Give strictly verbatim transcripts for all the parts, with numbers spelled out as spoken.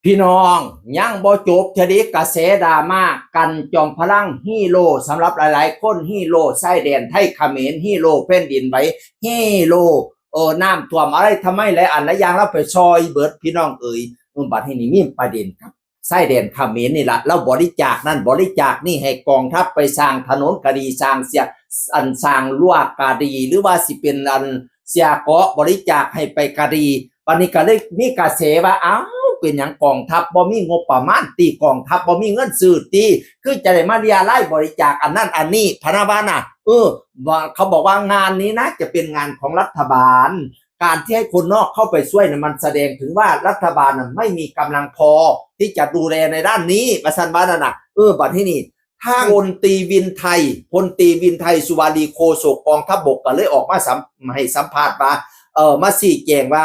พี่น้อง ยังบ่จบเทื่อเดะ กระแสดราม่า กันจอมพลัง ฮีโร่สำหรับหลายๆคน ฮีโร่ชายแดนไทยเขมร ฮีโร่แผ่นดินไหว ฮีโร่ เออ น้ำท่วมอะไรทำไมหลายอันหลายอย่าง ลาวไปซอยเบิด พี่น้องเอ๋ย เออ บัดนี้นี่มีประเด็นครับ ชายแดนเขมรนี่ล่ะ ลาวบริจาคนั่นบริจาคนี่ ให้กองทัพไปสร้างถนนก็ดี สร้างเสีย อันสร้างรั้วก็ดี หรือว่าสิเป็นอันเสียเกาะบริจาคให้ไปก็ดี บัดนี้ก็เลยมีกระแสว่า อ้าว เป็นหยังกองทัพบ่มีงบประมาณติ กองทัพบ่มีเงินซื้อติ คือจะได้มาเรียรายบริจาคอันนั้นอันนี้ พะนะว่าน่ะ เออ ว่าเขาบอกว่างานนี้นะ จะเป็นงานของรัฐบาล การที่ให้คนนอกเข้าไปช่วยน่ะ มันแสดงถึงว่ารัฐบาลน่ะไม่มีกำลังพอที่จะดูแลในด้านนี้ ว่าซั่นว่านั่นน่ะ เออ บัดนี้นี่ ทางพลตรีวินไทย พลตรีวินไทย สุวารี โฆษกกองทัพบกก็เลยออกมาสัม ให้สัมภาษณ์ว่า เอ่อ มาชี้แจงว่า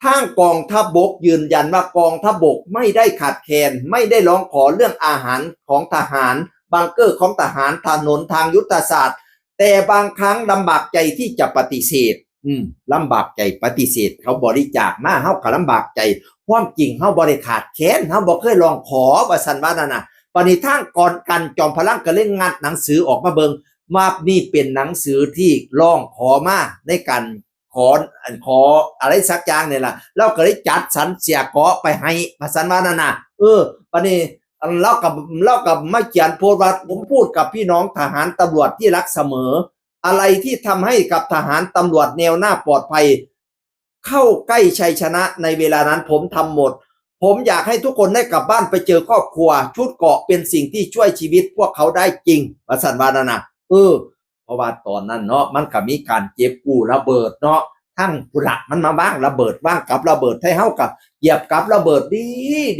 ทางกองทัพบกยืนยันว่ากองทัพบกไม่ได้ขาดแคลน ไม่ได้ร้องขอเรื่องอาหารของทหาร บังเกอร์ของทหาร ถนนทางยุทธศาสตร์ แต่บางครั้งลำบากใจที่จะปฏิเสธ อืม ลำบากใจปฏิเสธ เขาบริจาคมา เฮาก็ลำบากใจ ความจริงเฮาบ่ได้ขาดแคลน เฮาบ่เคยร้องขอ ว่าซั่นว่านั่นน่ะ บัดนี้ทางกองกันจอมพลังก็เลยงัดหนังสือออกมาเบิ่ง ว่านี่เป็นหนังสือที่ร้องขอมาในการขอ อันขออะไรสักอย่างนี่ล่ะ ลาวก็เลยจัดสรรเสียเกาะไปให้ ว่าซั่นว่านั่นน่ะ เออ บัดนี้ อันลาวก็ ลาวก็มาเขียนโพสต์ว่า ผมพูดกับพี่น้องทหารตำรวจที่รักเสมอ อะไรที่ทำให้กับทหารตำรวจแนวหน้าปลอดภัย เข้าใกล้ชัยชนะในเวลานั้นผมทำหมด ผมอยากให้ทุกคนได้กลับบ้านไปเจอครอบครัว ชุดเกราะเป็นสิ่งที่ช่วยชีวิตพวกเขาได้จริง ว่าซั่นว่านั่นน่ะ เออ เพราะว่าตอนนั้นเนาะ มันก็มีการเก็บกู้ระเบิดเนาะ ทั้งพุ้นละมันมาวางระเบิด วางกับระเบิด ไทเฮาก็เหยียบกับระเบิดดี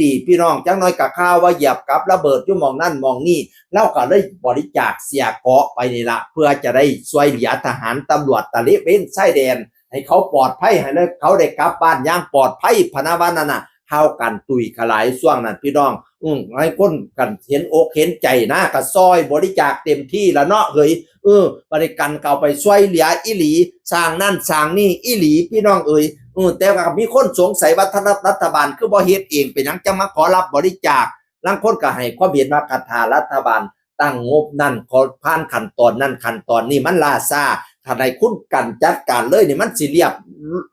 ดี พี่น้อง จักหน่อยก็ข่าวว่าเหยียบกับระเบิดอยู่หม่องนั่นหม่องนี่ ลาวก็เลยบริจาคเสียเกาะไปนี่ล่ะ เพื่อจะได้ช่วยเหลือทหารตำรวจตระเวนชายแดน ให้เขาปลอดภัย ให้เขาได้กลับบ้านอย่างปลอดภัย พะนะว่านั่นน่ะ ข่าวกันตุ้ยกะหลายช่วงนั้นพี่น้อง อืม ให้คนกันเห็นอกเห็นใจนะ ก็ซอยบริจาคเต็มที่ละเนาะเฮ้ย เออ บัดนี้กันก็เอาไปช่วยเหลืออีหลี สร้างนั่นสร้างนี่อีหลี พี่น้องเอ๋ย เออ แต่ว่ามีคนสงสัยว่าถ้ารัฐบาลคือบ่เฮ็ดเอง เป็นหยังจั่งมาขอรับบริจาค ลางคนก็ให้ความเห็นว่า คันถ้ารัฐบาลตั้งงบนั่น ขอผ่านขั้นตอนนั่นขั้นตอนนี้ มันล่าช้า ถ้าให้คุณกันจัดการเลยนี่ มันสิเรียบ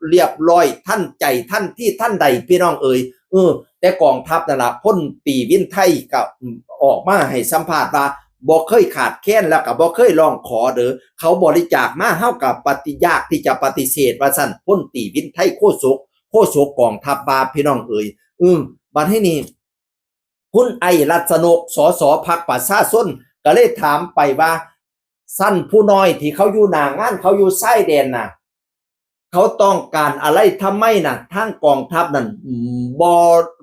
เรียบร้อยทันใจทันทีทันใด พี่น้องเอ๋ย เออ แต่กองทัพนั่นล่ะ พลตรีวินไทยก็ออกมาให้สัมภาษณ์ว่า บ่เคยขาดแคลน แล้วก็บ่เคยร้องขอเด้อ เขาบริจาคมา เฮาก็ปฏิ ยากที่จะปฏิเสธ ว่าซั่น พลตรีวินไทย โฆษก โฆษกกองทัพว่า พี่น้องเอ๋ย อืม บัดนี้นี่ คุณไอ รัชนก สส พรรคประชาชน ก็เลยถามไปว่า ชั้นผู้น้อยที่เขาอยู่หน้างาน เขาอยู่ชายแดนน่ะ เขาต้องการอะไร ทำไมน่ะ ทางกองทัพนั่น อืม บ่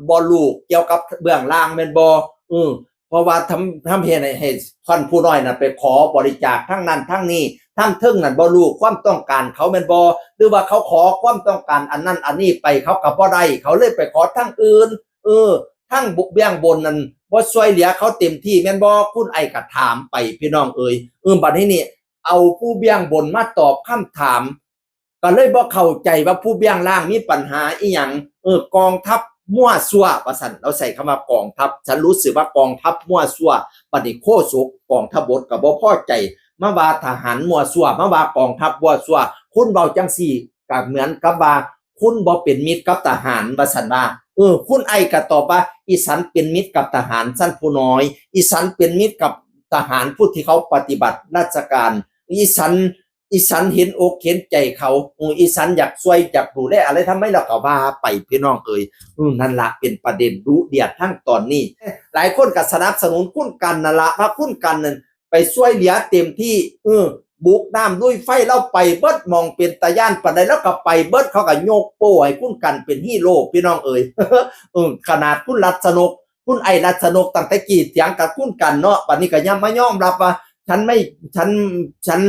บ่รู้เกี่ยวกับเบื้องล่างแม่นบ่ เออ เพราะว่าทำ ทำเฮ็ดให้ ให้ชั้นผู้น้อยน่ะไปขอบริจาคทางนั้นทางนี้ ทางเทิงนั่นบ่รู้ความต้องการเขาแม่นบ่ หรือว่าเขาขอความต้องการอันนั้นอันนี้ไป เขาก็บ่ได้ เขาเลยไปขอทางอื่น เออ ทางเบื้องบนนั่นบ่ช่วยเหลือเขาเต็มที่แม่นบ่ คุณไอก็ถามไป พี่น้องเอ๋ย เออ บัดนี้นี่ เอาผู้เบื้องบนมาตอบคำถาม ก็เลยบ่เข้าใจว่าผู้เบื้องล่างมีปัญหาอีหยัง เออ กองทัพมั่วซั่ว ว่าซั่น ลาวใช้คำว่ากองทัพ ฉันรู้สึกว่ากองทัพมั่วซั่ว บัดนี้โฆษกกองทัพบกก็บ่พอใจ มาว่าทหารมั่วซั่ว มาว่ากองทัพมั่วซั่ว คุณเว้าจั่งซี้ก็เหมือนกับว่าคุณบ่เป็นมิตรกับทหาร ว่าซั่นว่า เออ คุณไอก็ตอบว่า อีฉันเป็นมิตรกับทหารชั้นผู้น้อย อีฉันเป็นมิตรกับทหารผู้ที่เขาปฏิบัติราชการ อีฉัน อีฉันเห็นอกเห็นใจเขา เออ อีฉันอยากช่วยอยากดูแลอะไร ทำไม ลาวก็ว่าไป พี่น้องเอ๋ย อืม นั่นละเป็นประเด็นดุเดือดทั้งตอนนี้ หลายคนก็สนับสนุนคุณกันนั่นละ ว่าคุณกันนั่นไปช่วยเหลือเต็มที่ เออ บุกน้ำลุยไฟ ลาวไปเบิดหม่องเป็นตาย้านปานใด ลาวก็ไปเบิด เขาก็ยกโป้ให้คุณกันเป็นฮีโร่ พี่น้องเอ๋ย เออ ขนาดคุณรัชนก คุณไอ รัชนก ตั้งแต่กี้เถียงกับคุณกันเนาะ บัดนี้ก็ยังมายอมรับว่า ฉันไม่ ฉัน ฉัน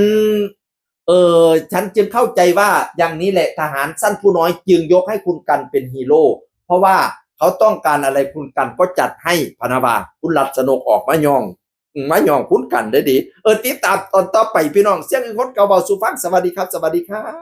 เออ ฉันจึงเข้าใจว่าอย่างนี้แหละ ทหารชั้นผู้น้อยจึงยกให้คุณกันเป็นฮีโร่ เพราะว่าเขาต้องการอะไรคุณกันก็จัดให้ พะนะว่า คุณรัชนกออกมาย้อง อืม มาย้องคุณกันเด้อเด้ เออ ติดตามตอนต่อไปพี่น้อง เสียงคนเก่าเว้าสู่ฟัง สวัสดีครับ สวัสดีครับ